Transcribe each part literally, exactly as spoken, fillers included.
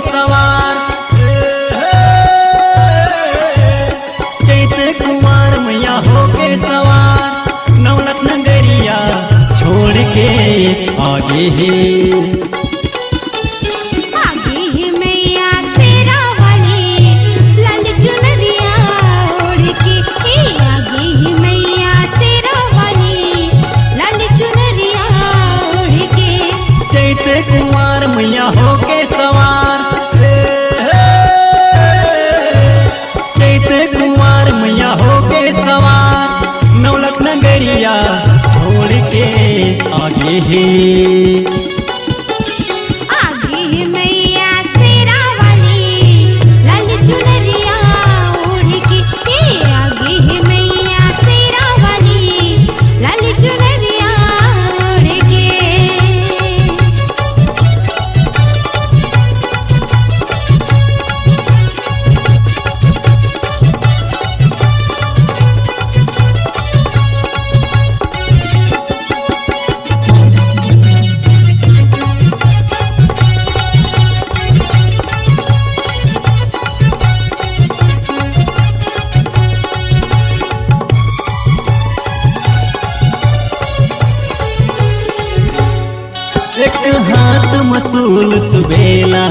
सवार। चैत कुमार मैया होके सवार, नौलख नगरिया छोड़ के आगे हे। आगे हे मैया शेरा वाली, लाल चुनरिया ओढ़ के। ए, आगे हे मैया शेरा वाली, लाल चुनरिया ओढ़ के। चैत कुमार मैया होके सवार, हे, हे। चैत कुमार मैया होके सवार, नौलख नगरिया छोड़ के आगे हे। आगे हे मैया शेरा वाली, लाल चुनरिया ओढ़ के। ए, आगे हे मैया शेरा वाली, लाल चुनरिया ओढ़ के। एक हाथ म सूल सुबेला,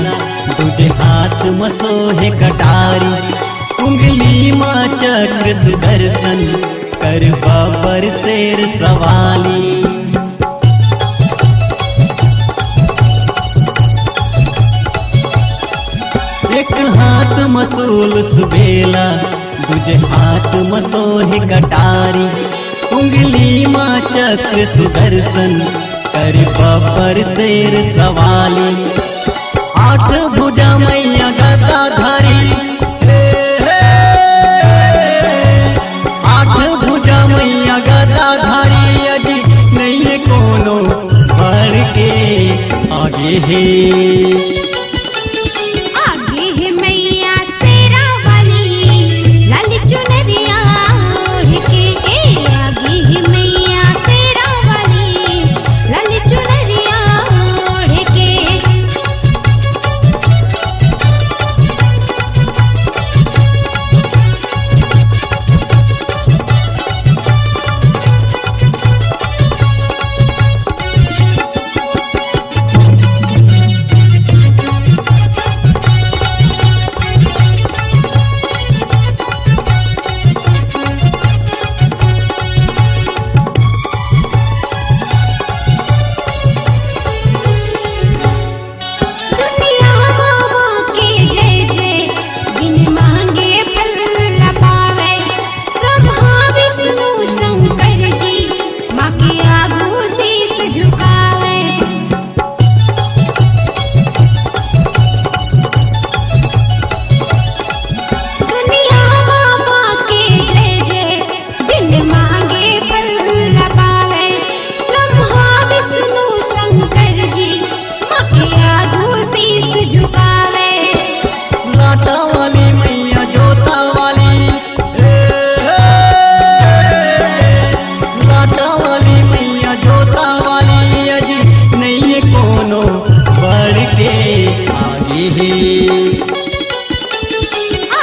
दूजे हाथ म सोहे कटारी, उंगली म चक्र सुदर्शन, कर बबर शेर सवाली। एक हाथ म सूल सुबेला, दूजे हाथ म सोहे कटारी, उंगली म चक्र सुदर्शन, कर बबर शेर सवाली। आठ भुजा मैया गदाधारी, हे, हे। आठ भुजा मैया गदाधारी, अजी नइये कोनो बड़ के आगे हे। आगे हे मैया शेरा वाली, लाल चुनरिया ओढ़ के। ए, आगे हे मैया शेरा वाली, लाल चुनरिया ओढ़ के। दुनिया माँ के जय जय, बिन मांगे फल न पावे। ब्रह्मा विष्णु शंकर जी, माँ के आगू शीश झुकावे। दुनिया माँ के जय जय, बिन मांगे फल न पावे। ब्रह्मा विष्णु शंकर जी, माँ के आगू शीश झुकावे। लाटा वाली मैया जोता वाली, हे, हे। लाटा वाली मैया जोता वाली, अजी नइये कोनो बड़ के आगे हे।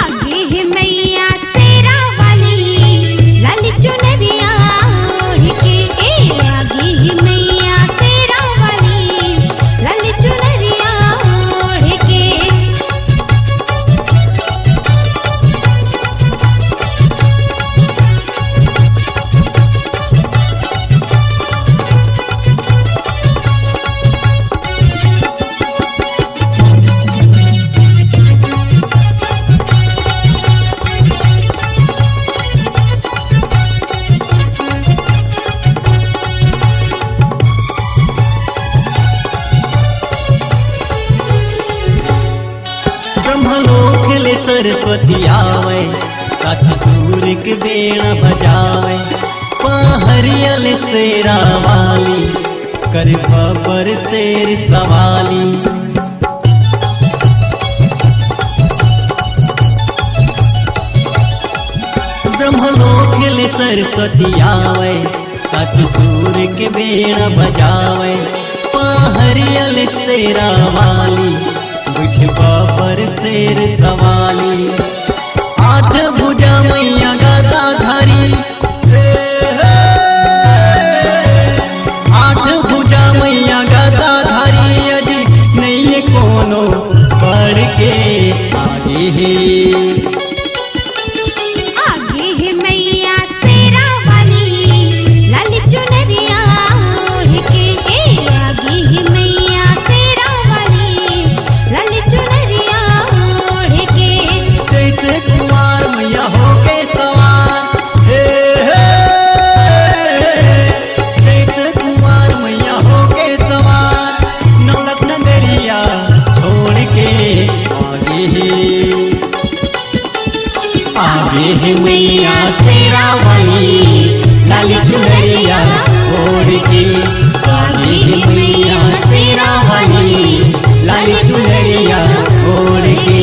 आगे हे मैया शेरा वाली, लाल चुनरिया ओढ़ के। ए, आगे हे मैया शेरा वाली, लाल चुनरिया ओढ़ के। ब्रह्मलोक ले सरस्वती आवै, सात सूर के बेड़ा बजावै। पहरिया ले शेरा वाली, करे बबर शेर सवाली। ब्रह्मलोक ले सरस्वती आवै, सात सूर के बेड़ा बजावै। पहरिया ले शेरा वाली, बैठ बबर शेर सवाली, आठ भुजा मैया गदाधारी। हे, हे। आठ भुजा मैया गदाधारी, अजी नइये कोनो बड़ के आगे हे। आगे हे मैया शेरा वाली, लाल चुनरिया ओढ़ के। ए, आगे हे मैया शेरा वाली, लाल चुनरिया ओढ़ के। चैत कुमार मैया होके सवार, हे, हे। चैत कुमार मैया होके सवार, नौलख नगरिया छोड़ के आगे हे। आगे हे मैया शेरा वाली, लाल चुनरिया ओढ़ के। आगे हे मैया शेरा वाली, लाल चुनरिया ओढ़ के।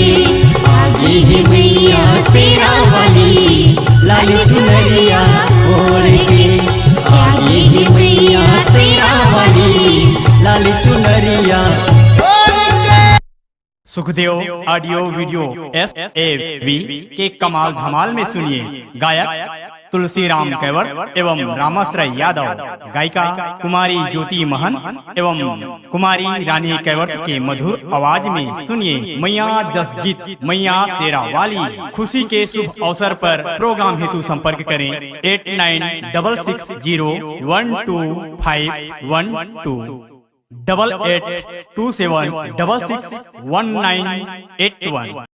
आगे हे मैया शेरा वाली, लाल चुनरिया ओढ़ के। आगे हे मैया शेरा वाली, लाल चुनरिया ओढ़ के। Sukhdev audio video S A V के कमाल धमाल में सुनिए गायक तुलसीराम कैवर्त एवं रामाश्रय यादव, गायिका कुमारी ज्योति महंत एवं कुमारी रानी कैवर्त के मधुर आवाज में सुनिए मैया जस गीत, मैया शेरा वाली। खुशी के शुभ अवसर पर प्रोग्राम हेतु संपर्क करें eight nine double six zero one two five one two, double eight two seven double six one nine eight वन।